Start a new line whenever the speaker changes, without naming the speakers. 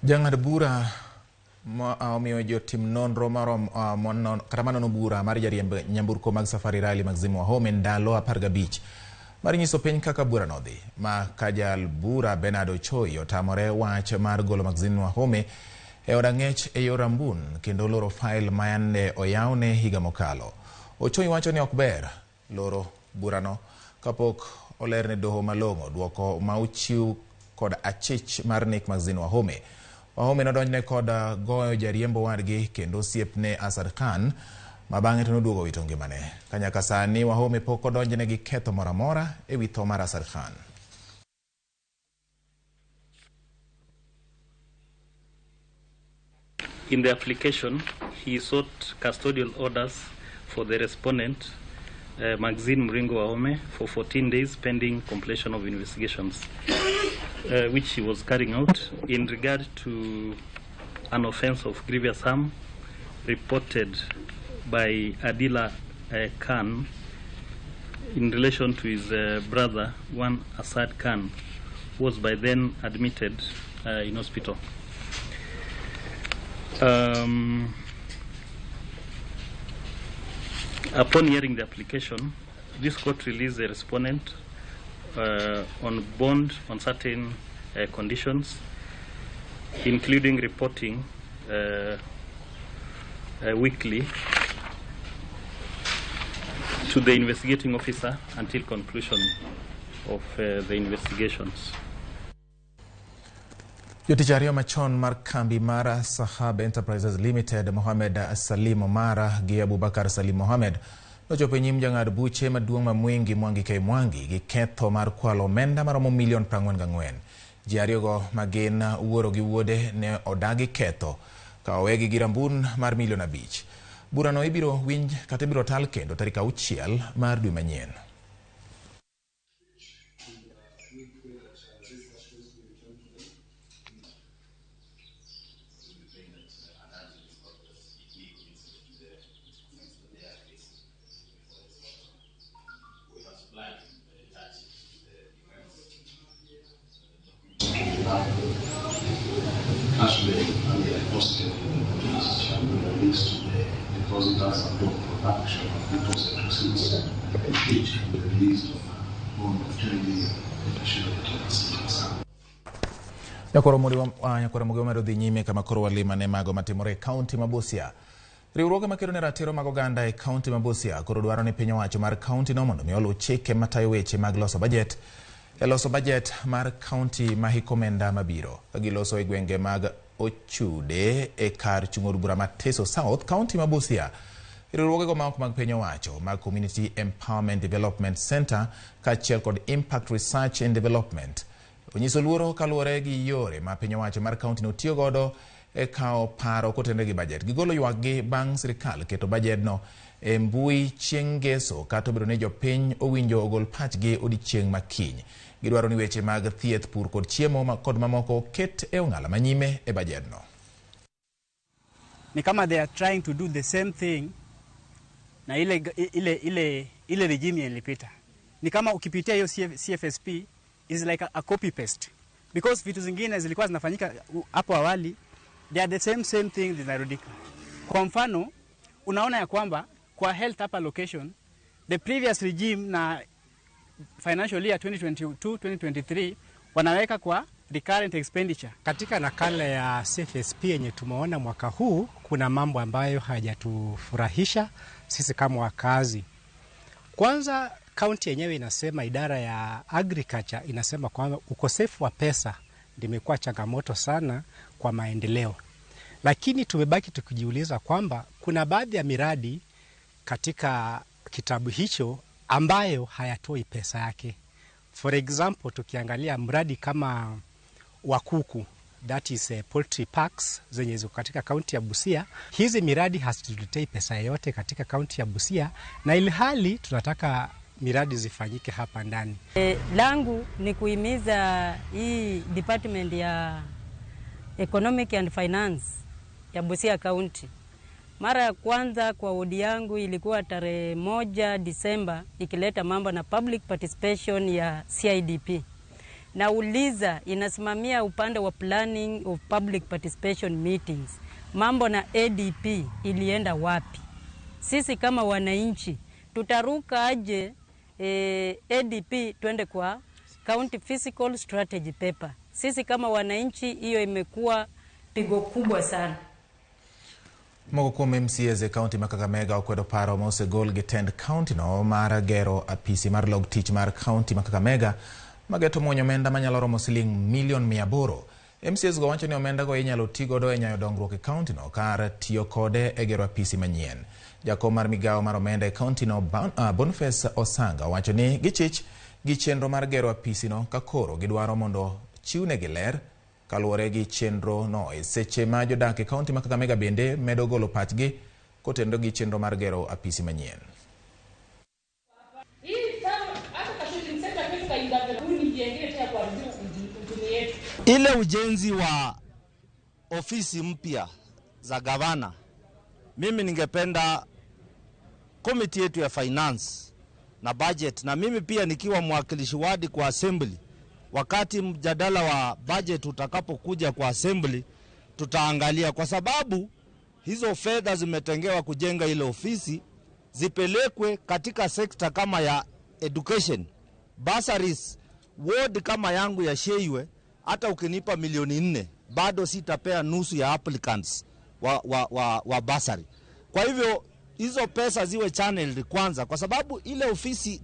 Jang'ad bura omiyo jotim nonro kata manono bura mar jariemb nyamburko mag Safari Rally Maxine Wahome ndalo 15 mar nyiso piny kaka bura nodhi ma kajal bura Bernard Ochoi otamore wach mar golo Maxine Wahome e od ang'ech e yor Rambun kendo loro fail mayande oyawne higa mokalo. Ochoi wacho ni ok ber loro burano kapok olerne doho malong'o duoko ma ochiw kod achich mar nek Maxine Wahome. Wahome nodonjne kod goyo jariembo wadgi kendo osiepne Asad Khan ma bang'e to noduogo wito ngimane. Ka nyaka sani Wahome pok odonjne gi ketho moro amora e wi tho mar Asad Khan.
In the application, he sought custodial orders for the respondent, Maxine Muringo Wahome, for 14 days pending completion of investigations, which he was carrying out in regard to an offense of grievous harm reported by Adila Khan in relation to his brother, one Asad Khan, who was by then admitted in hospital. Upon hearing the application, this court released the respondent on bond on certain conditions, including reporting weekly to the investigating officer until conclusion of the investigations.
Jotich ariyo machon mar kambi mar Sahab Enterprises Limited, Mohamed Salim Omar gi Abubakar Salim Mohamed, nochopo e nyim jang'ad buche maduong' ma Mwingi Mwangi K Mwangi gi ketho mar kwalo omenda maromo milion 44. Ji ariyogo ma gin wuoro gi wuode ne odagi ketho ka owegi gi rambun mar milion 5. Burano ibiro winj kata ibiro tal kendo tarik 6 mar dwe manyien.
Cash bail earlier posted in the notice shall be released to the depositors upon production of deposit receipts, which can be released on a bond of 10 million in the surety.
Nyakoro Mugi dhi nyime kama koro walima ne mago matimore e kaunti ma Busia. Riwruoge makedo ne ratiro mag oganda e kaunti ma Busia koro dwaro ni piny owacho mar kaunti no mondo mi oluw chike matayo weche mag loso bajet e loso bajet mar kaunti ma hik omenda mabiro. Ka giloso e gwenge mag Ochude e kar chung' od bura ma Teso South, kaunti ma Busia. Riwruogego ma ok mag piny owacho mag Community Empowerment Development Center kaachiel kod Impact Research and Development onyiso luoro kaluwore gi yore ma piny owacho mar kaunti no tiyo godo e kawo paro kotenore gi bajet. Gigolo ywakgi bang' sirikal keto bajedno e mbui chieng' ngeso kata obedo ni jopiny owinjo ogol pachgi odiechieng' ma kiny. Gidwaro ni weche mag thieth, pur kod chiemo kod mamoko oket e ong'ala manyime e bajedno.
Ni kama they are trying to do the same thing na ile regime ilipita. Ni kama ukipitia hiyo CFSP is like a copy paste, because vitu zingine zilikuwa zinafanyika hapo awali, they are the same thing zinarudika. Kwa mfano, unaona ya kwamba kwa health hapa location, the previous regime na financial year 2022-2023 wanaweka kwa recurrent expenditure.
Katika nakala ya CFSP yenye tumeona mwaka huu, kuna mambo ambayo hayajatufurahisha sisi kama wakazi. Kwanza, kaunti yenyewe inasema, idara ya agriculture inasema kwamba ukosefu wa pesa limekuwa changamoto sana kwa maendeleo. Lakini tumebaki tukijiuliza kwamba kuna baadhi ya miradi katika kitabu hicho ambayo hayatoi pesa yake. For example, tukiangalia mradi kama wa kuku, that is poultry parks zenye ziko katika kaunti ya Busia, hizi miradi hazituletei pesa yoyote katika kaunti ya Busia, na ilhali tunataka miradi zifanyike hapa ndani.
Langu ni kuhimiza hii department ya Economic and Finance ya Busia County. Mara ya kwanza kwa wodi yangu ilikuwa tarehe 1 Disemba, ikileta mambo na public participation ya CIDP. Nauliza, inasimamia upande wa planning of public participation meetings, mambo na ADP ilienda wapi? Sisi kama wananchi tutaruka aje ADP twende kwa County Fiscal Strategy Paper? Sisi kama wananchi, hiyo imekuwa pigo kubwa sana.
Moko kuom MCAs e kaunti ma Kakamega okwedo paro ma osegol gi tend kaunti no mar gero apisi mar log tich mar kaunti ma Kakamega mageto muonyo omenda manyalo romo siling milion 800. MCAs go wacho ni omenda go inyalo ti godo e nyayo dongruok e kaunti no kar tiyo kode e gero apisi manyien. Jakom mar migawo mar omenda e kaunti no Boniface Osanga wacho ni gichich gi chenro mar gero apisi no ka koro gidwaro mondo chiwnegi ler kaluwore gi chenro no e seche ma jodak e kaunti ma Kakamega bende medo golo pachgi kotenore gi chenro mar gero apisi manyien.
Ile ujenzi wa ofisi mpya za gavana, mimi ningependa komiti yetu ya finance na budget, na mimi pia nikiwa mwakilishi wadi kwa assembly, wakati mjadala wa budget utakapokuja kwa assembly, tutaangalia, kwa sababu hizo fedha zimetengewa kujenga ile ofisi zipelekwe katika sekta kama ya education, bursaries. Ward kama yangu ya Sheiwe, hata ukinipa milioni 4 bado sitapea nusu ya applicants wa bursary. Kwa hivyo hizo pesa ziwe channeled kwanza, kwa sababu ile ofisi